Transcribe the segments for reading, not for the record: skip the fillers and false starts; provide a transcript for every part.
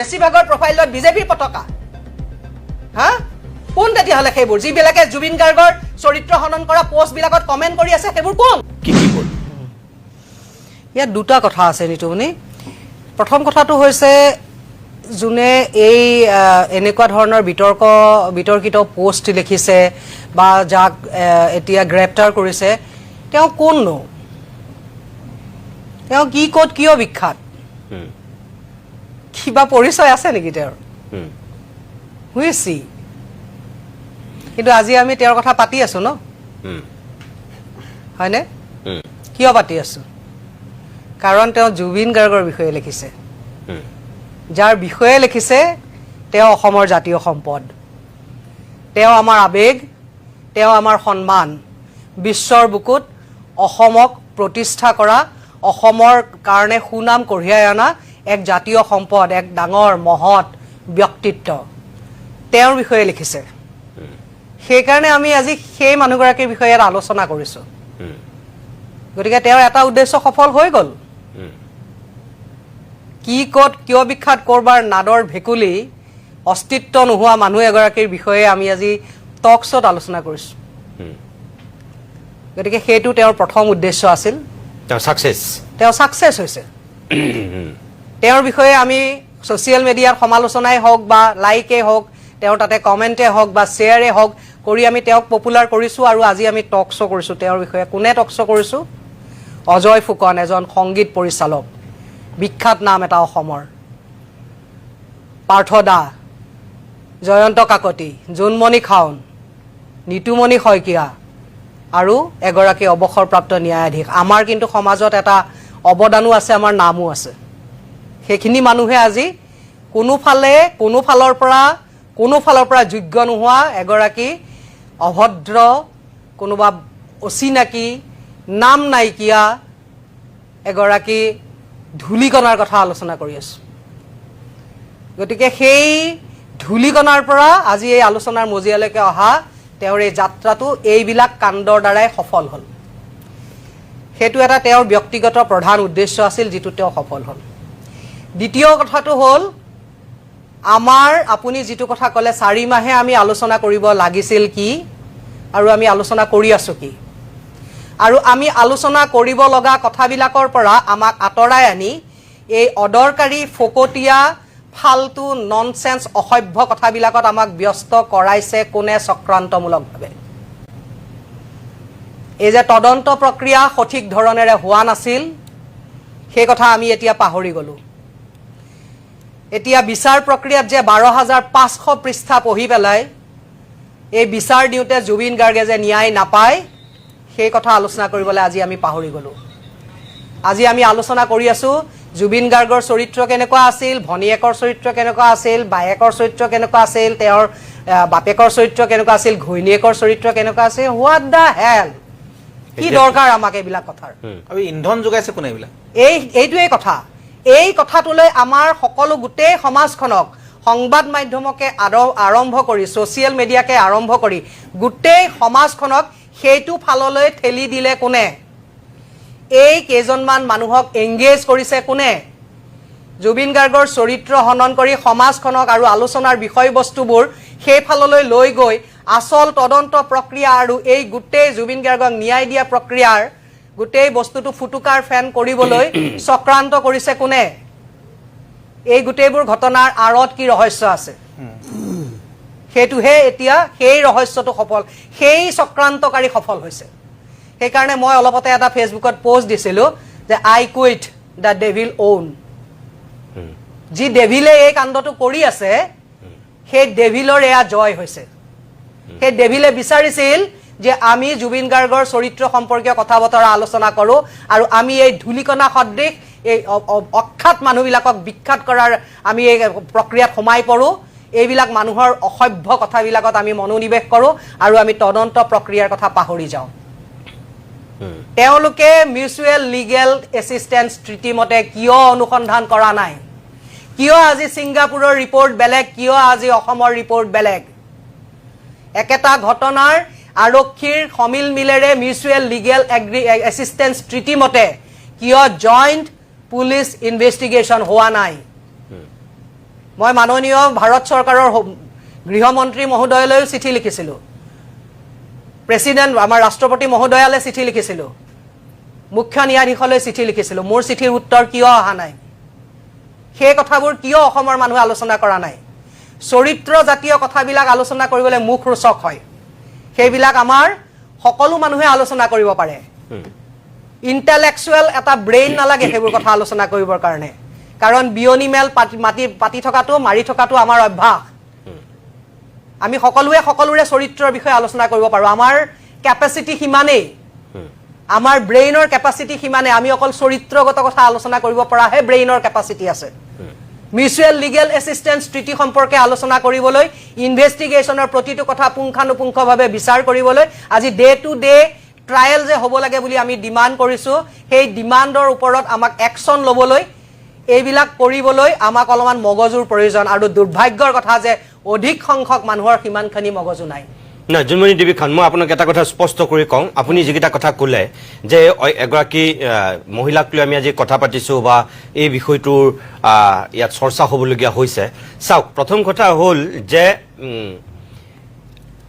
বেছিভাগৰ প্ৰফাইলত বিজেপিৰ পতাকা। হা, কোন তেতিয়াহ'লে সেইবোৰ যিবিলাকে জুবিন গাৰ্গৰ চৰিত্ৰ হনন কৰা পষ্টবিলাকত কমেণ্ট কৰি আছে, সেইবোৰ কোন? কি কি হ'ল? ইয়াত দুটা কথা আছে নিতুমণি। প্ৰথম কথাটো হৈছে, যোনে এই এনেকুৱা ধৰণৰ বিতৰ্কিত পষ্ট লিখিছে বা যাক এতিয়া গ্ৰেপ্তাৰ কৰিছে, তেওঁ কোননো? তেওঁ কি, ক'ত, কিয় বিখ্যাত? কিবা পৰিচয় আছে নেকি তেওঁৰ? Who is he? কিন্তু আজি আমি তেওঁৰ কথা পাতি আছো ন, হয়নে? কিয় পাতি আছো? কাৰণ তেওঁ জুবিন গাৰ্গৰ বিষয়ে লিখিছে। যাৰ বিষয়ে লিখিছে, তেওঁ অসমৰ জাতীয় সম্পদ, তেওঁ আমাৰ আৱেগ, তেওঁ আমাৰ সন্মান, বিশ্বৰ বুকুত অসমক প্ৰতিষ্ঠা কৰা, অসমৰ কাৰণে সুনাম কঢ়িয়াই অনা এক জাতীয় সম্পদ, এক ডাঙৰ মহৎ ব্যক্তিত্ব, তেওঁৰ বিষয়ে লিখিছে। সেইকাৰণে আমি আজি সেই মানুহগৰাকীৰ বিষয়ে ইয়াত আলোচনা কৰিছোঁ। গতিকে তেওঁৰ এটা উদ্দেশ্য সফল হৈ গ'ল। কি, ক'ত, কিয় বিখ্যাত, ক'ৰবাৰ নাদৰ ভেকুলী, অস্তিত্ব নোহোৱা মানুহ এগৰাকীৰ বিষয়ে আমি আজি টক শ্ব'ত আলোচনা কৰিছোঁ। গতিকে সেইটো তেওঁৰ প্ৰথম উদ্দেশ্য আছিল। তেওঁ ছাকচেছ। তেওঁ ছাকচেছ হৈছে। তেওঁৰ বিষয়ে আমি ছ'চিয়েল মিডিয়াত সমালোচনাই হওক বা লাইকেই হওক, তেওঁৰ তাতে কমেণ্টেই হওক বা শ্বেয়াৰেই হওক কৰি আমি তেওঁক পপুলাৰ কৰিছোঁ আৰু আজি আমি টক শ্ব' কৰিছোঁ তেওঁৰ বিষয়ে। কোনে টক শ্ব' কৰিছোঁ? অজয় ফুকন, এজন সংগীত পৰিচালক, বিখ্যাত নাম এটা অসমৰ, পাৰ্থ দা, জয়ন্ত কাকতি, জোনমণি খাউন, নিতুমণি শইকীয়া আৰু এগৰাকী অৱসৰপ্ৰাপ্ত ন্যায়াধীশ। আমাৰ কিন্তু সমাজত এটা অৱদানো আছে, আমাৰ নামো আছে। সেইখিনি মানুহে আজি কোনো ফালৰ পৰা যোগ্য নোহোৱা এগৰাকী অভদ্ৰ, কোনোবা অচিনাকি, নাম নাইকিয়া এগৰাকী ধূলিকণাৰ কথা আলোচনা কৰি আছোঁ। গতিকে সেই ধূলিকণাৰ পৰা আজি এই আলোচনাৰ মজিয়ালৈকে অহা তেওঁৰ এই যাত্ৰাটো এইবিলাক কাণ্ডৰ দ্বাৰাই সফল হ'ল। সেইটো এটা তেওঁৰ ব্যক্তিগত প্ৰধান উদ্দেশ্য আছিল, যিটো তেওঁ সফল হ'ল। দ্বিতীয় কথাটো হ'ল, আমাৰ আপুনি যিটো কথা ক'লে, 4 মাহে আমি আলোচনা কৰিব লাগিছিল কি আৰু আমি আলোচনা কৰি আছোঁ কি, আৰু আমি আলোচনা কৰিব লগা কথাবিলাকৰ পৰা আমাক আঁতৰাই আনি এই অদৰকাৰী, ফকতীয়া, ফাল্টু, ননচেন্স, অসভ্য কথাবিলাকত আমাক ব্যস্ত কৰাইছে কোনে চক্ৰান্তমূলকভাৱে? এই যে তদন্ত প্ৰক্ৰিয়া সঠিক ধৰণেৰে হোৱা নাছিল, সেই কথা আমি এতিয়া পাহৰি গ'লোঁ। এতিয়া বিচাৰ প্ৰক্ৰিয়াত যে 12,500 পৃষ্ঠা পঢ়ি পেলাই এই বিচাৰ দিওঁতে জুবিন গাৰ্গে যে ন্যায় নাপায়, সেই কথা আলোচনা কৰিবলৈ আজি আমি পাহৰি গ'লোঁ। আজি আমি আলোচনা কৰি আছোঁ জুবিন গাৰ্গৰ চৰিত্ৰ কেনেকুৱা আছিল, ভনীয়েকৰ চৰিত্ৰ কেনেকুৱা আছিল, বায়েকৰ চৰিত্ৰ কেনেকুৱা আছিল, তেওঁৰ বাপেকৰ চৰিত্ৰ কেনেকুৱা আছিল, ঘৈণীয়েকৰ চৰিত্ৰ কেনেকুৱা আছিল। What the hell? কি দৰকাৰ আমাক এইবিলাক কথাৰ? আৰু ইন্ধন যোগাইছে কোনে এইবিলাক? এইটোৱেই কথা। এই কথাটোলৈ আমাৰ সকলো, গোটেই সমাজখনক, সংবাদ মাধ্যমকে আৰম্ভ কৰি, ছ'চিয়েল মিডিয়াকে আৰম্ভ কৰি গোটেই সমাজখনক সেইটো ফাললৈ ঠেলি দিলে কোনে? এই কেইজনমান মানুহক এংগেজ কৰিছে কোনে? জুবিন গাৰ্গৰ চৰিত্ৰ হনন কৰি সমাজখনক আৰু আলোচনাৰ বিষয়বস্তুবোৰ সেই ফাললৈ লৈ গৈ আচল তদন্ত প্ৰক্ৰিয়া আৰু এই গোটেই জুবিন গাৰ্গক ন্যায় দিয়া প্ৰক্ৰিয়াৰ গোটেই বস্তুটো ফুটুকাৰ ফেন কৰিবলৈ চক্ৰান্ত কৰিছে কোনে? এই গোটেইবোৰ ঘটনাৰ আঁৰত কি ৰহস্য আছে, সেইটোহে এতিয়া সেই ৰহস্যটো সফল, সেই চক্ৰান্তকাৰী সফল হৈছে। সেইকাৰণে মই অলপতে এটা ফেচবুকত পষ্ট দিছিলোঁ যে "I quit, the devil won." যি ডেভিলে এই কাণ্ডটো কৰি আছে, সেই ডেভিলৰ এয়া জয় হৈছে। সেই ডেভিলে বিচাৰিছিল যে আমি জুবিন গাৰ্গৰ চৰিত্ৰ সম্পৰ্কীয় কথা বতৰা আলোচনা কৰোঁ আৰু আমি এই ধূলিকণা সদৃশ এই অখ্যাত মানুহবিলাকক বিখ্যাত কৰাৰ আমি এই প্ৰক্ৰিয়াত সোমাই পৰোঁ, এইবিলাক মানুহৰ অসভ্য কথাবিলাকত আমি মনোনিৱেশ কৰোঁ আৰু আমি তদন্ত প্ৰক্ৰিয়াৰ কথা পাহৰি যাওঁ। তেওঁলোকে মিউচুৱেল লিগেল এছিষ্টেঞ্চ ট্ৰিটি মতে কিয় অনুসন্ধান কৰা নাই? কিয় আজি ছিংগাপুৰৰ ৰিপৰ্ট বেলেগ? কিয় আজি অসমৰ ৰিপৰ্ট বেলেগ? একেটা ঘটনাৰ আৰক্ষীৰ সমিল মিলেৰে মিউচুৱেল লিগেল এছিষ্টেঞ্চ ট্ৰিটি মতে কিয় জইণ্ট পুলিচ ইনভেষ্টিগেশ্যন হোৱা নাই? মই মাননীয় ভাৰত চৰকাৰৰ গৃহমন্ত্ৰী মহোদয়লৈও চিঠি লিখিছিলোঁ, প্ৰেচিডেণ্ট আমাৰ ৰাষ্ট্ৰপতি মহোদয়ালৈ চিঠি লিখিছিলোঁ, মুখ্য ন্যায়াধীশলৈ চিঠি লিখিছিলোঁ। মোৰ চিঠিৰ উত্তৰ কিয় অহা নাই? সেই কথাবোৰ কিয় অসমৰ মানুহে আলোচনা কৰা নাই? চৰিত্ৰ জাতীয় কথাবিলাক আলোচনা কৰিবলৈ মুখ ৰোচক হয়, সেইবিলাক আমাৰ সকলো মানুহে আলোচনা কৰিব পাৰে। ইণ্টেলেকচুৱেল এটা ব্ৰেইন নালাগে সেইবোৰ কথা আলোচনা কৰিবৰ কাৰণে, কাৰণ বিয়নী মেল পাতি মাতি পাতি থকাটো, মাৰি থকাটো আমাৰ অভ্যাস। আমি সকলোৱে সকলোৰে চৰিত্ৰৰ বিষয়ে আলোচনা কৰিব পাৰোঁ, আমাৰ কেপাচিটি সিমানেই, আমাৰ ব্ৰেইনৰ কেপাচিটি সিমানেই। আমি অকল চৰিত্ৰগত কথা আলোচনা কৰিব পৰাহে ব্ৰেইনৰ কেপাচিটি আছে। মিউচুৱেল লিগেল এছিষ্টেঞ্চ ট্ৰিটি সম্পৰ্কে আলোচনা কৰিবলৈ, ইনভেষ্টিগেশ্যনৰ প্ৰতিটো কথা পুংখানুপুংখভাৱে বিচাৰ কৰিবলৈ আজি ডে টু ডে ট্ৰায়েল যে হ'ব লাগে বুলি আমি ডিমাণ্ড কৰিছোঁ, সেই ডিমাণ্ডৰ ওপৰত আমাক একশ্যন ল'বলৈ, এইবিলাক কৰিবলৈ আমাক অলপমান মগজুৰ প্ৰয়োজন। আৰু দুৰ্ভাগ্যৰ কথা যে অধিক সংখ্যক মানুহৰ সিমানখিনি মগজু নাই। নাই, জোনমণি দেৱী খান, মই আপোনাক এটা কথা স্পষ্ট কৰি কওঁ। আপুনি যিকেইটা কথা ক'লে যে এগৰাকী মহিলাক লৈ আমি আজি কথা পাতিছোঁ বা এই বিষয়টোৰ ইয়াত চৰ্চা হ'বলগীয়া হৈছে। চাওক, প্ৰথম কথা হ'ল যে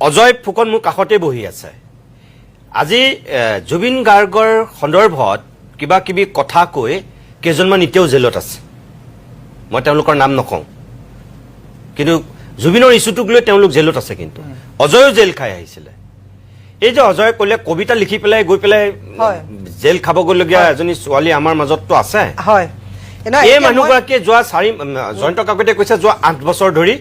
অজয় ফুকন মোৰ কাষতে বহি আছে। আজি জুবিন গাৰ্গৰ সন্দৰ্ভত কিবা কিবি কথা কৈ কেইজনমান এতিয়াও জেলত আছে। মই তেওঁলোকৰ নাম নকওঁ, কিন্তু জুবিনৰ ইছ্যুটোক লৈ তেওঁলোক জেলত আছে। কিন্তু অজয়ো জেল খাই আহিছিলে। এই যে অজয়ে ক'লে কবিতা লিখি পেলাই গৈ পেলাই জেল খাবগৈলগীয়া এজনী ছোৱালী আমাৰ মাজততো আছে। হয়। নহয়, এই এতিয়া মই- মানুহগৰাকীয়ে যোৱা চাৰি জয়ন্ত কাকতিয়ে কৈছে যোৱা 8 বছৰ ধৰি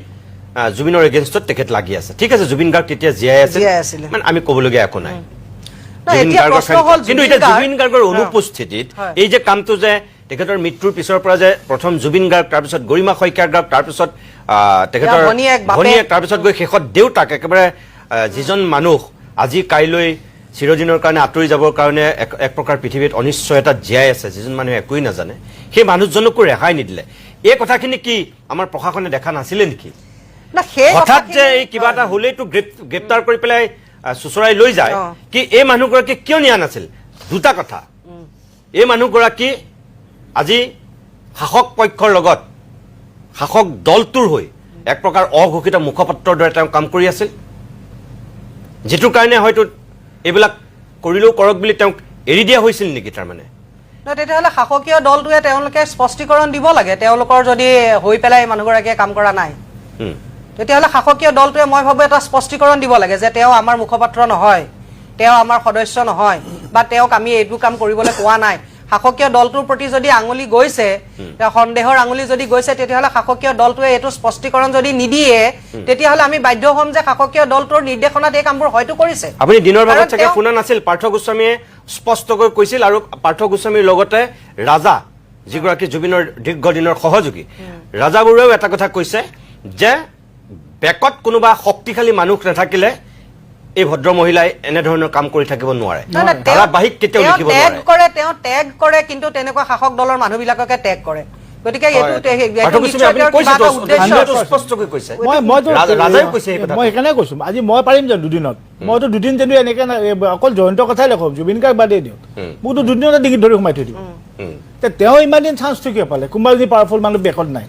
জুবিনৰ এগেইনষ্টত তেখেত লাগি আছে। ঠিক আছে, জুবিন গাৰ্গ তেতিয়া জীয়াই আছিল, জীয়াই আছিলে। মানে আমি ক'বলগীয়া একো নাই। নহয়, জুবিন এতিয়া গাৰ্গৰ প্ৰশ্ন হ'ল কিন্তু জুবিন এতিয়া গাৰ্গ- জুবিন গাৰ্গৰ অনুপস্থিতিত এই যে কামটো যে তেখেতৰ মৃত্যুৰ পিছৰ পৰা যে প্ৰথম জুবিন গাৰ্গ, তাৰপিছত গৰিমা শইকীয়া গাৰ্গ, তাৰপিছত তেখেতৰ ভনীয়েক, বাপেক। ভনীয়েক, তাৰপিছত গৈ শেষত দেউতাক, একেবাৰে যিজন মানুহ আজি কাইলৈ চিৰদিনৰ কাৰণে আঁতৰি যাবৰ কাৰণে এক প্ৰকাৰ পৃথিৱীত অনিশ্চয়তাত জীয়াই আছে, যিজন মানুহে একোৱেই নাজানে, সেই মানুহজনকো ৰেহাই নিদিলে। এই কথাখিনি কি আমাৰ প্ৰশাসনে দেখা নাছিলে নেকি? না, সেই হঠাৎ যে কথাখিনি- এই কিবা এটা হ'লেইতো গ্ৰেপ্তাৰ কৰি পেলাই চোঁচৰাই লৈ যায়, কি এই মানুহগৰাকী কিয় নিয়া নাছিল? দুটা কথা, এই মানুহগৰাকী আজি শাসক পক্ষৰ লগত শাসক দলটোৰ হৈ এক প্ৰকাৰ অঘোষিত মুখপাত্ৰৰ দৰে তেওঁ কাম কৰি আছিল, যিটোৰ কাৰণে হয়তো এইবিলাক কৰিলেও কৰক বুলি তেওঁক এৰি দিয়া হৈছিল নেকি তাৰমানে? নহয়, তেতিয়াহ'লে শাসকীয় দলটোৱে তেওঁলোকে স্পষ্টীকৰণ দিব লাগে। তেওঁলোকৰ যদি হৈ পেলাই এই মানুহগৰাকীয়ে কাম কৰা নাই, তেতিয়াহ'লে শাসকীয় দলটোৱে মই ভাবোঁ এটা স্পষ্টীকৰণ দিব লাগে যে তেওঁ আমাৰ মুখপাত্ৰ নহয়, তেওঁ আমাৰ সদস্য নহয়, বা তেওঁক আমি এইটো কাম কৰিবলৈ কোৱা নাই। শাসকীয় দলটোৰ প্ৰতি যদি আঙুলি গৈছে, তেওঁ সন্দেহৰ আঙুলি যদি গৈছে, তেতিয়াহ'লে শাসকীয় দলটোৱে এইটো স্পষ্টীকৰণ যদি নিদিয়ে, তেতিয়াহ'লে আমি বাধ্য হ'ম যে শাসকীয় দলটোৰ নিৰ্দেশনাত এই কামবোৰ হয়তো কৰিছে। আপুনি দিনৰ ভাগত কাৰণ চাগে তেওঁ- শুনা নাছিল, পাৰ্থ গোস্বামীয়ে স্পষ্টকৈ কৈছিল, আৰু পাৰ্থ গোস্বামীৰ লগতে ৰাজা, যিগৰাকী জুবিনৰ দীৰ্ঘদিনৰ সহযোগী, ৰাজা বৰুৱাইও এটা কথা কৈছে যে বেকত কোনোবা শক্তিশালী মানুহ নাথাকিলে এই ভদ্ৰ মহিলাই এনেধৰণৰ কাম কৰি থাকিব নোৱাৰে, নহয়, নহয়, তেওঁ- ধাৰাবাহিক কেতিয়াও তেওঁ লিখিব টেগ নোৱাৰে। কৰে, তেওঁ টেগ কৰে, কিন্তু তেনেকুৱা শাসক দলৰ মানুহবিলাককে টেগ কৰে। গতিকে এইটো পাৰ্থ গোস্বামী, নিশ্চয় আপুনি তেওঁৰ কিবা কৈছেতো, এটা উদ্দেশ্য আপুনিতো আছে। স্পষ্টকৈ কৈছে। মইতো ৰাজাইও কৈছে এই কথাটো। মই সেইকাৰণে কৈছো, আজি মই পাৰিম জানো দুদিনত? মইতো দুদিন যদি এনেকে অকল জয়ন্তৰ কথাই লেখো, জুবিন গাৰ্গ বাদেই দিয়ক, মোকতো দুদিনতে ডিঙিত ধৰি সোমাই থৈ দিব। তেওঁ ইমান দিন চান্সটো কিয় পালে? কোনোবা যদি পাৱাৰফুল মানুহ বেকত নাই,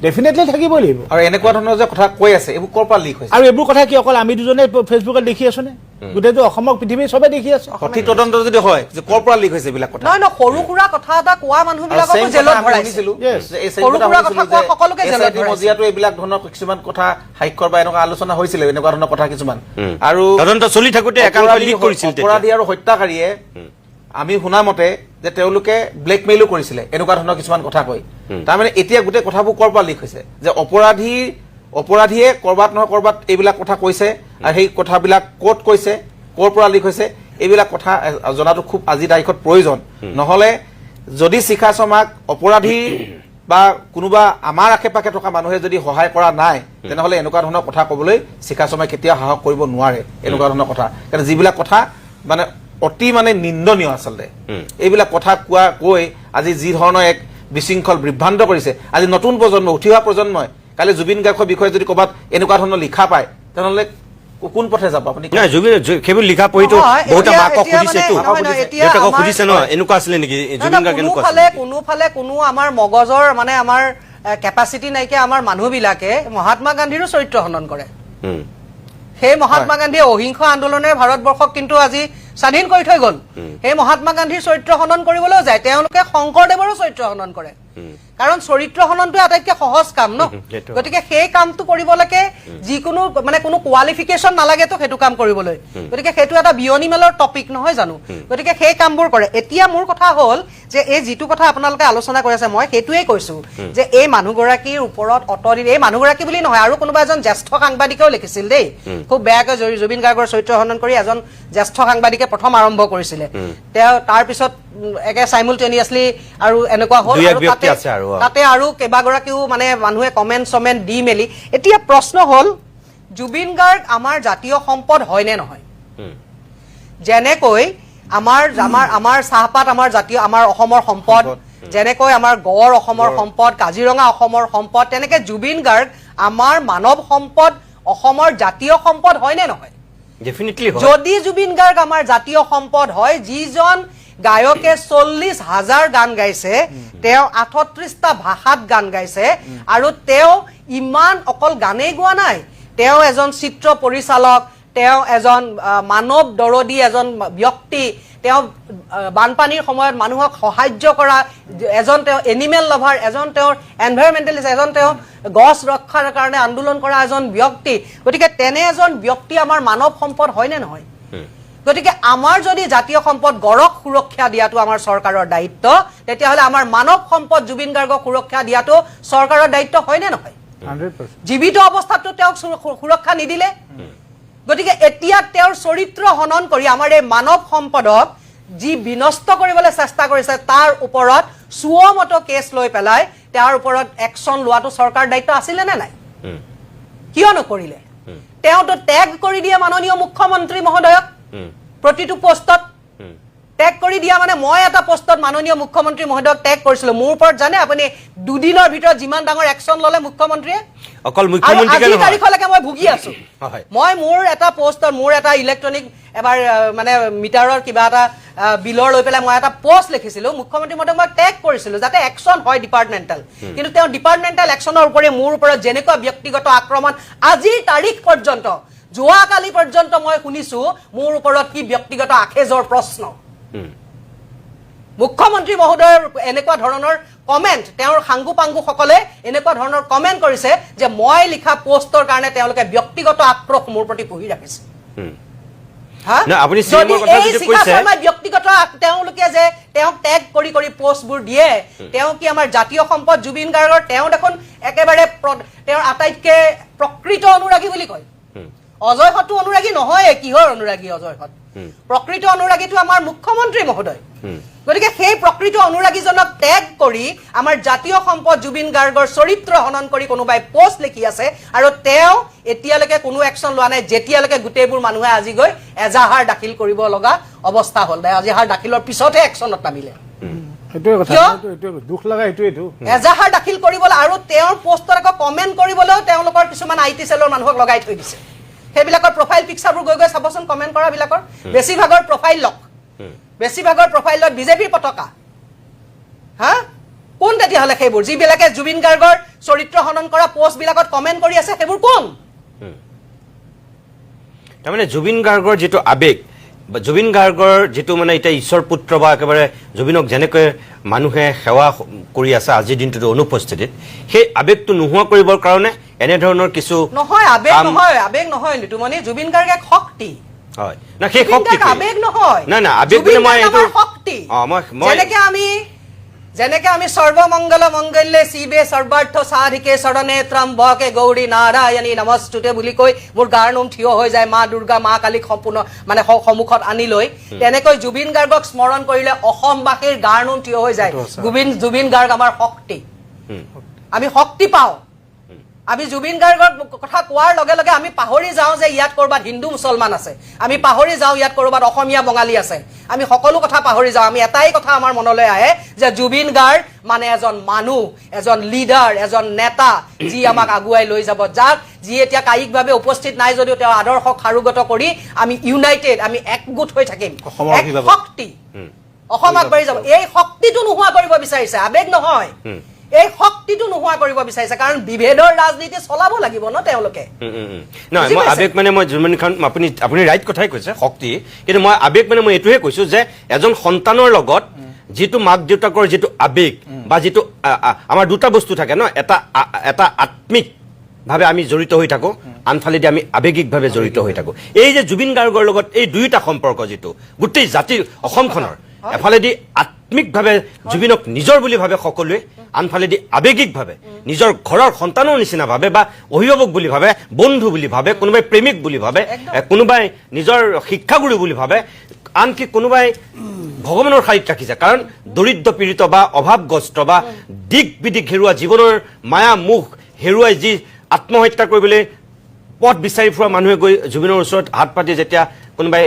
ডেফিনেটলি থাকিবই লাগিব। আৰু এনেকুৱা ধৰণৰ যে কথা কৈ আছে, এইবোৰ ক'ৰ পৰা লিক হৈছে? আৰু এইবোৰ কথা কি অকল আমি দুজনে ফেচবুকত দেখি আছো নে? গোটেইটো অসমক পৃথিৱীৰ চবে দেখি আছে। সঠিক তদন্ত যদি হয় যে ক'ৰ পৰা লিক হৈছে এইবিলাক কথা। নহয়, নহয়, সৰু সুৰা কথা এটা কোৱা মানুহ আৰু বিলাককো same জেলত কথা আমি ভৰাইছে। শুনিছিলো যে এই same সৰু কথা সুৰা শুনিছিলো কথা কোৱা যে সকলোকে জেলত SIT ভৰাইছে। মজিয়াতো এইবিলাক ধৰণৰ কিছুমান কথা সাক্ষ্যৰ বা এনেকুৱা আলোচনা হৈছিলে, এনেকুৱা ধৰণৰ কথা কিছুমান। আৰু তদন্ত চলি থাকোঁতে একাংশই লিক কৰিছিল তেতিয়া। অপৰাধী আৰু হত্যাকাৰীয়ে আমি শুনা মতে যে তেওঁলোকে ব্লেকমেইলো কৰিছিলে এনেকুৱা ধৰণৰ কিছুমান কথা কৈ। তাৰমানে এতিয়া গোটেই কথাবোৰ ক'ৰ পৰা লিক হৈছে যে অপৰাধীয়ে ক'ৰবাত নহয় ক'ৰবাত এইবিলাক কথা কৈছে, আৰু সেই কথাবিলাক ক'ত কৈছে, ক'ৰ পৰা লিক হৈছে, এইবিলাক কথা জনাটো খুব আজিৰ তাৰিখত প্ৰয়োজন। নহ'লে যদি শিখা শৰ্মাক অপৰাধী বা কোনোবা আমাৰ আশে পাশে থকা মানুহে যদি সহায় কৰা নাই, তেনেহ'লে এনেকুৱা ধৰণৰ কথা ক'বলৈ শিখা শৰ্মাই কেতিয়াও সাহস কৰিব নোৱাৰে এনেকুৱা ধৰণৰ কথা। কাৰণ যিবিলাক কথা মানে অতি মানে নিন্দনীয় আচলতে, এইবিলাক কথা কোৱা কৈ আজি যি ধৰণৰ এক বিশৃংখল বিভ্ৰান্ত কৰিছে, আজি নতুন প্ৰজন্ম, উঠি অহা প্ৰজন্মই কালি জুবিন গাৰ্গৰ বিষয়ে যদি ক'ৰবাত এনেকুৱা ধৰণৰ লিখা পায়, তেনেহ'লে কোন পথে যাব আপুনি? নাই, জুবিন সেইবোৰ লিখা পঢ়িতো নহয়, বহুতে এতিয়া- মাকক এতিয়া সুধিছেতো। মানে- নহয়, নহয়, এতিয়া দেউতাকক আমাৰ- সুধিছে ন, এনেকুৱা আছিলে নেকি নহয়, জুবিন গাৰ্গ, এনেকুৱা কোনোফালে আছিলে নেকি? কোনোফালে কোনো আমাৰ মগজৰ মানে আমাৰ কেপাচিটি নাইকিয়া আমাৰ মানুহবিলাকে মহাত্মা গান্ধীৰো চৰিত্ৰ হনন কৰে। সেই মহাত্মা গান্ধীয়ে অহিংস আন্দোলনেৰে ভাৰতবৰ্ষক কিন্তু আজি স্বাধীন কৰি থৈ গ'ল। সেই মহাত্মা গান্ধীৰ চৰিত্ৰ হনন কৰিবলৈও যায়, তেওঁলোকে শংকৰদেৱৰো চৰিত্ৰ হনন কৰে। কাৰণ চৰিত্ৰ হননটোৱে আটাইতকৈ সহজ কাম ন। গতিকে সেই কামটো কৰিবলৈকে যিকোনো মানে কোনো কোৱালিফিকেশ্যন নালাগেতো সেইটো কাম কৰিবলৈ। গতিকে সেইটো এটা বিয়নী মেলৰ টপিক নহয় জানো? গতিকে সেই কামবোৰ কৰে। এতিয়া মোৰ কথা হ'ল যে এই যিটো কথা আপোনালোকে আলোচনা কৰি আছে, মই সেইটোৱেই কৈছো যে এই মানুহগৰাকীৰ ওপৰত অতদিন, এই মানুহগৰাকী বুলি নহয় আৰু কোনোবা এজন জ্যেষ্ঠ সাংবাদিকেও লিখিছিল দেই, খুব বেয়াকৈ জুবিন গাৰ্গৰ চৰিত্ৰ হনন কৰি এজন জ্যেষ্ঠ সাংবাদিকে প্ৰথম আৰম্ভ কৰিছিলে। তেওঁ তাৰপিছত একে চাইমুলটেনিয়াছলি আৰু এনেকুৱা হ'ল, তাতে আৰু কেইবাগৰাকীও মানে মানুহে কমেণ্ট চমেণ্ট দি মেলি। এতিয়া প্ৰশ্ন হ'ল, জুবিন গাৰ্গ আমাৰ জাতীয় সম্পদ হয় নে নহয়? যেনেকৈ আমাৰ আমাৰ আমাৰ চাহপাত আমাৰ জাতীয়, আমাৰ অসমৰ সম্পদ, যেনেকৈ আমাৰ গড় অসমৰ সম্পদ, কাজিৰঙা অসমৰ সম্পদ, তেনেকে জুবিন গাৰ্গ আমাৰ মানৱ সম্পদ, অসমৰ জাতীয় সম্পদ হয় নে নহয়? যদি জুবিন গাৰ্গ আমাৰ জাতীয় সম্পদ হয়, যিজন গায়কে 40,000 গান গাইছে, তেওঁ 38টা ভাষাত গান গাইছে, আৰু তেওঁ ইমান অকল গানেই গোৱা নাই, তেওঁ এজন চিত্ৰ পৰিচালক, তেওঁ এজন মানৱ দৰদী এজন ব্যক্তি, তেওঁ বানপানীৰ সময়ত মানুহক সাহায্য কৰা এজন, তেওঁ এনিমেল লাভাৰ এজন, তেওঁৰ এনভাইৰমেণ্টেলিষ্ট এজন, তেওঁ গছ ৰক্ষাৰ কাৰণে আন্দোলন কৰা এজন ব্যক্তি। গতিকে তেনে এজন ব্যক্তি আমাৰ মানৱ সম্পদ হয়নে নহয়? গতিকে আমাৰ যদি জাতীয় সম্পদ গড়ক সুৰক্ষা দিয়াটো আমাৰ চৰকাৰৰ দায়িত্ব, তেতিয়াহ'লে আমাৰ মানৱ সম্পদ জুবিন গাৰ্গক সুৰক্ষা দিয়াটো চৰকাৰৰ দায়িত্ব হয়নে নহয়? জীৱিত অৱস্থাততো তেওঁক সুৰক্ষা নিদিলে। গতিকে এতিয়া তেওঁৰ চৰিত্ৰ হনন কৰি আমাৰ এই মানৱ সম্পদক যি বিনষ্ট কৰিবলৈ চেষ্টা কৰিছে, তাৰ ওপৰত সুৱমত কেছ লৈ পেলাই তেওঁৰ ওপৰত একশ্যন লোৱাটো চৰকাৰৰ দায়িত্ব আছিলে নে নাই? কিয় নকৰিলে? তেওঁতো টেগ কৰি দিয়ে মাননীয় মুখ্যমন্ত্ৰী মহোদয়ক প্ৰতিটো পোষ্টত টেগ কৰি দিয়া, মানে মই এটা পোষ্টত মাননীয় মুখ্যমন্ত্ৰী মহোদয়ক টেগ কৰিছিলো, মোৰ ওপৰত জানে আপুনি দুদিনৰ ভিতৰত যিমান ডাঙৰ একশ্যন ল'লে মুখ্যমন্ত্ৰীয়ে, অকল মুখ্যমন্ত্ৰী তাৰিখলৈকে মই ভুগি আছো। মই মোৰ এটা পোষ্টত, মোৰ এটা ইলেক্ট্ৰনিক এবাৰ মানে মিটাৰৰ কিবা এটা বিলৰ লৈ পেলাই মই এটা পোষ্ট লিখিছিলো, মুখ্যমন্ত্ৰী মহোদয়ক মই টেগ কৰিছিলো যাতে একশ্যন হয় ডিপাৰ্টমেণ্টেল। কিন্তু তেওঁ ডিপাৰ্টমেণ্টেল একশ্যনৰ উপৰি মোৰ ওপৰত যেনেকুৱা ব্যক্তিগত আক্ৰমণ আজিৰ তাৰিখ পৰ্যন্ত, যোৱাকালি পৰ্যন্ত মই শুনিছো মোৰ ওপৰত কি ব্যক্তিগত আখেজৰ প্ৰশ্ন। মুখ্যমন্ত্ৰী মহোদয়ৰ এনেকুৱা ধৰণৰ কমেণ্ট, তেওঁৰ সাংগু পাংগুসকলে এনেকুৱা ধৰণৰ কমেণ্ট কৰিছে যে মই লিখা পোষ্টৰ কাৰণে তেওঁলোকে ব্যক্তিগত আক্ৰোশ মোৰ প্ৰতি পুহি ৰাখিছে। ব্যক্তিগত তেওঁলোকে যে তেওঁক টেগ কৰি কৰি পোষ্টবোৰ দিয়ে, তেওঁ কি আমাৰ জাতীয় সম্পদ জুবিন গাৰ্গৰ? তেওঁ দেখোন একেবাৰে তেওঁৰ আটাইতকৈ প্ৰকৃত অনুৰাগী বুলি কয়। অজয় হতো অনুৰাগী নহয়, কিহৰ অনুৰাগী অজয় হত? প্ৰকৃত অনুৰাগীটো আমাৰ মুখ্যমন্ত্ৰী মহোদয়। গতিকে সেই প্ৰকৃত অনুৰাগীজনক টেগ কৰি আমাৰ জাতীয় সম্পদ জুবিন গাৰ্গৰ চৰিত্ৰ হনন কৰি কোনোবাই পোষ্ট লিখি আছে, আৰু তেওঁ এতিয়ালৈকে কোনো একশ্যন লোৱা নাই, যেতিয়ালৈকে গোটেইবোৰ মানুহে আজি গৈ এজাহাৰ দাখিল কৰিব লগা অৱস্থা হ'ল। এজাহাৰ দাখিলৰ পিছতহে একশ্যনত নামিলে। এজাহাৰ দাখিল কৰিবলৈ আৰু তেওঁৰ পোষ্টত আকৌ কমেণ্ট কৰিবলৈও তেওঁলোকৰ কিছুমান I T চেলৰ মানুহক লগাই থৈ দিছে। সেইবিলাকৰ প্ৰফাইল পিকচাৰবোৰ গৈ গৈ চাবচোন, কমেণ্ট কৰাবিলাকৰ বেছিভাগৰ প্ৰফাইল লক, বেছিভাগৰ প্ৰফাইলত বিজেপিৰ পতাকা। হা, কোন তেতিয়াহ'লে সেইবোৰ যিবিলাকে জুবিন গাৰ্গৰ চৰিত্ৰ হনন কৰা পোষ্টবিলাকত কমেণ্ট কৰি আছে, সেইবোৰ কোন? তাৰমানে জুবিন গাৰ্গৰ যিটো আৱেগ, জুবিন গাৰ্গৰ যিটো মানে এতিয়া ঈশ্বৰ পুত্ৰ বা একেবাৰে জুবিনক যেনেকৈ মানুহে সেৱা কৰি আছে আজিৰ দিনটোত অনুপস্থিতিত, সেই আৱেগটো নোহোৱা কৰিবৰ কাৰণে এনেধৰণৰ কিছু নহয়, আৱেগ নহয়, আৱেগ নহয় নিতুমণি, জুবিন গাৰ্গ এক শক্তি। হয় না, সেই শক্তি আৱেগ নহয়, নাই না, আৱেগ মানে মই এইটো শক্তি। যেনেকে আমি সৰ্বমংগল মংগল্যে শিৱে সৰ্বাৰ্থ সাধিকে শৰণে ত্ৰম্বকে গৌৰী নাৰায়ণী নমস্তুতে বুলি কৈ মোৰ গাৰ নোম থিয় হৈ যায়, মা দুৰ্গা মা কালীক সম্পূৰ্ণ মানে সন্মুখত আনি লৈ, তেনেকৈ জুবিন গাৰ্গক স্মৰণ কৰিলে অসমবাসীৰ গাৰ নোম থিয় হৈ যায়। জুবিন গাৰ্গ আমাৰ শক্তি, আমি শক্তি পাওঁ। আমি জুবিন গাৰ্গৰ কথা কোৱাৰ লগে লগে আমি পাহৰি যাওঁ যে ইয়াত ক'ৰবাত হিন্দু মুছলমান আছে, আমি পাহৰি যাওঁ ইয়াত ক'ৰবাত অসমীয়া বঙালী আছে, আমি সকলো কথা পাহৰি যাওঁ। আমি এটাই কথা আমাৰ মনলৈ আহে যে জুবিন গাৰ্গ মানে এজন মানুহ, এজন লিডাৰ, এজন নেতা, যি আমাক আগুৱাই লৈ যাব, যাক যি এতিয়া কায়িকভাৱে উপস্থিত নাই যদিও তেওঁৰ আদৰ্শক সাৰোগত কৰি আমি ইউনাইটেড, আমি একগোট হৈ থাকিম, এক শক্তি, অসম আগবাঢ়ি যাব। এই শক্তিটো নোহোৱা কৰিব বিচাৰিছে, আৱেগ নহয়। এই শক্তিটো নোহোৱা কৰিব বিচাৰিছে, কাৰণ বিভেদৰ ৰাজনীতি চলাব লাগিব ন তেওঁলোকে। উম, উম, উম। নহয়, বুজি মই পাইছে? আৱেগ মানে মই জুবিন খান, আপুনি ৰাইট কথাই কৈছে শক্তি, কিন্তু মই আৱেগ মানে মই এইটোহে কৈছো যে এজন সন্তানৰ লগত যিটো মাক দেউতাকৰ যিটো আৱেগ বা যিটো আমাৰ দুটা বস্তু থাকে ন, এটা আত্মিক ভাৱে আমি জড়িত হৈ থাকো, আনফালেদি আমি আৱেগিকভাৱে জড়িত হৈ থাকো। এই যে জুবিন গাৰ্গৰ লগত এই দুয়োটা সম্পৰ্ক যিটো গোটেই জাতিৰ অসমখনৰ এফালেদি আত্মিকভাৱে জুবিনক নিজৰ বুলি ভাবে সকলোৱে, আনফালেদি আৱেগিকভাৱে নিজৰ ঘৰৰ সন্তানৰ নিচিনা ভাবে বা অভিভাৱক বুলি ভাবে, বন্ধু বুলি ভাবে, কোনোবাই প্ৰেমিক বুলি ভাবে, কোনোবাই নিজৰ শিক্ষাগুৰু বুলি ভাবে, আনকি কোনোবাই ভগৱানৰ শাৰীত ৰাখিছে। কাৰণ দৰিদ্ৰ পীড়িত বা অভাৱগ্ৰস্ত বা দিক বিদিক হেৰুৱা, জীৱনৰ মায়া মুখ হেৰুৱাই যি আত্মহত্যা কৰিবলৈ পথ বিচাৰি ফুৰা মানুহে গৈ জুবিনৰ ওচৰত হাত পাতি যেতিয়া কোনোবাই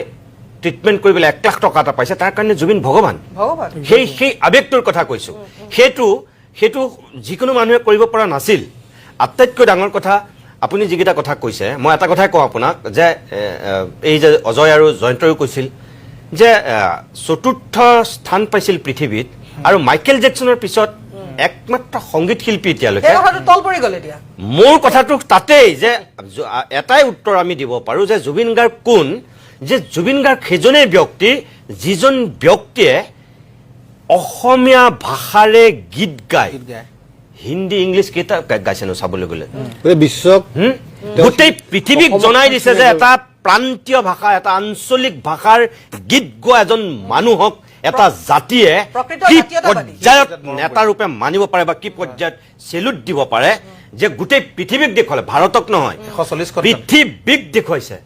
ট্ৰিটমেণ্ট কৰিবলৈ 1 লাখ টকা এটা পাইছে, তাৰ কাৰণে জুবিন ভগৱান। ভগৱান। সেই আৱেগটোৰ কথা কৈছো, সেইটো যিকোনো মানুহে কৰিব পৰা নাছিল। আটাইতকৈ ডাঙৰ কথা, আপুনি যিকেইটা কথা কৈছে, মই এটা কথাই কওঁ আপোনাক যে এই যে অজয় আৰু জয়ন্তয়ো কৈছিল যে চতুৰ্থ স্থান পাইছিল পৃথিৱীত আৰু মাইকেল জেকচনৰ পিছত একমাত্ৰ সংগীত শিল্পী এতিয়ালৈকে। সেই কথাটো তল পৰি গ'ল এতিয়া। মোৰ কথাটো তাতেই যে এটাই উত্তৰ আমি দিব পাৰো যে জুবিন গাৰ্গ কোন, যে জুবিন গাৰ্গ সেইজনেই ব্যক্তি যিজন ব্যক্তিয়ে অসমীয়া ভাষাৰে গীত গায়। গীত গায়। হিন্দী ইংলিছ কেইটা গাইছে নো চাবলৈ গ'লে? গোটেই বিশ্বক গোটেই পৃথিৱীক অসমত জনাই দিছে যে এটা প্ৰান্তীয় ভাষা, এটা আঞ্চলিক ভাষাৰ গীত গোৱা এজন মানুহক এটা জাতিয়ে প্ৰকৃত কি জাতীয়তাবাদী। পৰ্যায়ত নেতাৰূপে মানিব পাৰে বা কি পৰ্যায়ত চেলুট দিব পাৰে, যে গোটেই পৃথিৱীক দেখুৱালে, ভাৰতক নহয়, 140খন। পৃথিৱীক দেখুৱাইছে।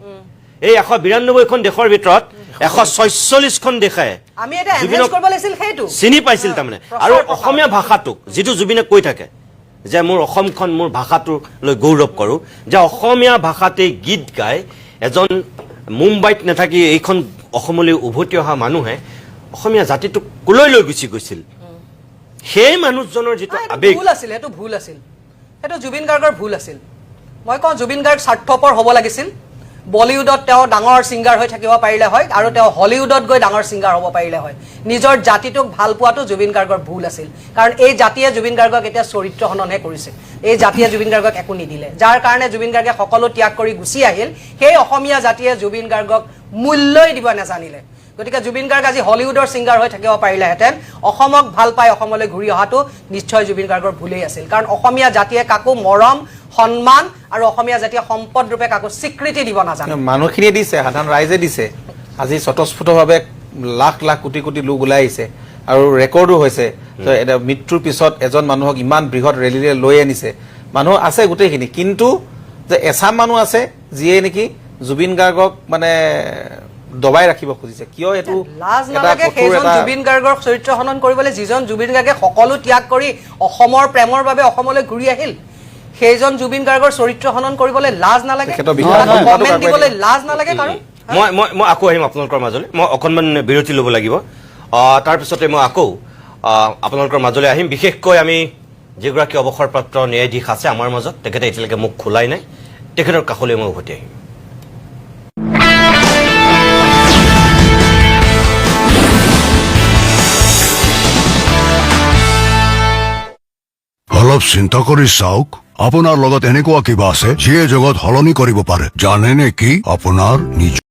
এই 192খন দেশৰ ভিতৰত 146খন দেশে আমি এতিয়া জুবিনক এনহেঞ্চ কৰিব লাগিছিল সেইটো। চিনি পাইছিল তাৰমানে। প্ৰচাৰ আৰু প্ৰসাৰ। অসমীয়া ভাষাটোক যিটো জুবিনে কৈ থাকে যে মোৰ অসমখন, মোৰ ভাষাটোক লৈ গৌৰৱ কৰোঁ, যে অসমীয়া ভাষাতেই গীত গাই এজন মুম্বাইত নাথাকি এইখন অসমলৈ উভতি অহা মানুহে অসমীয়া জাতিটোক ক'লৈ লৈ গুচি গৈছিল, সেই মানুহজনৰ যিটো নাই, সেইটো আৱেগ ভুল আছিল, সেইটো ভুল আছিল, সেইটো জুবিন গাৰ্গৰ ভুল আছিল। মই কওঁ জুবিন গাৰ্গ স্বাৰ্থপৰ হ'ব লাগিছিল। বলিউডত তেওঁ ডাঙৰ ছিংগাৰ হৈ থাকিব পাৰিলে হয় আৰু তেওঁ হলিউডত গৈ ডাঙৰ ছিংগাৰ হ'ব পাৰিলে হয়। নিজৰ জাতিটোক ভাল পোৱাটো জুবিন গাৰ্গৰ ভুল আছিল, কাৰণ এই জাতিয়ে জুবিন গাৰ্গক এতিয়া চৰিত্ৰ হননহে কৰিছে। এই জাতিয়ে জুবিন গাৰ্গক একো নিদিলে, যাৰ কাৰণে জুবিন গাৰ্গে সকলো ত্যাগ কৰি গুচি আহিল। সেই অসমীয়া জাতিয়ে জুবিন গাৰ্গক মূল্যই দিব নাজানিলে। গতিকে জুবিন গাৰ্গ আজি হলিউডৰ ছিংগাৰ হৈ থাকিব পাৰিলেহেঁতেন। অসমক ভাল পাই অসমলৈ ঘূৰি অহাটো নিশ্চয় জুবিন গাৰ্গৰ ভুলেই আছিল, কাৰণ অসমীয়া জাতিয়ে কাকো মৰম, সন্মান আৰু অসমীয়া জাতিয়ে সম্পদ ৰূপে কাকো স্বীকৃতি দিব নাজানে। মানুহখিনিয়ে দিছে, সাধাৰণ ৰাইজে দিছে। আজি স্বতঃস্ফূৰ্তভাৱে লাখ লাখ কোটি কোটি লোক ওলাই আহিছে আৰু ৰেকৰ্ডো হৈছে। তো এটা মৃত্যুৰ পিছত এজন মানুহক ইমান বৃহৎ ৰেলীৰে লৈ আনিছে, মানুহ আছে গোটেইখিনি, কিন্তু যে এচাম মানুহ আছে যিয়ে নেকি জুবিন গাৰ্গক মানে দবাই ৰাখিব খুজিছে। কিয় এইটো লাজ এটা নালাগে কঠোৰ সেইজন এটা জুবিন গাৰ্গৰ চৰিত্ৰ হনন কৰিবলৈ, যিজন জুবিন গাৰ্গে সকলো ত্যাগ কৰি অসমৰ প্ৰেমৰ বাবে অসমলৈ ঘূৰি আহিল, সেইজন জুবিন গাৰ্গৰ চৰিত্ৰ হনন কৰিবলৈ লাজ নালাগে? তেখেতৰ বিষয়ে তাক কথাটো কমেণ্ট আগুৱাই দিবলৈ দিয়ক। লাজ নালাগে কাৰো? মই মই মই আকৌ আহিম আপোনালোকৰ মাজলৈ, মই অকণমান বিৰতি ল'ব লাগিব। তাৰপিছতে মই আকৌ আপোনালোকৰ মাজলৈ আহিম। বিশেষকৈ আমি যিগৰাকী অৱসৰপ্ৰাপ্ত ন্যায়াধীশ আছে আমাৰ মাজত, তেখেতে এতিয়ালৈকে মুখ খোলাই নাই, তেখেতৰ কাষলৈ মই উভতি আহিম। অলপ চিন্তা কৰি চাওক, আপোনাৰ লগত এনেকুৱা কিবা আছে যিয়ে জগত সলনি কৰিব পাৰে। জানেনে কি? আপোনাৰ নিজৰ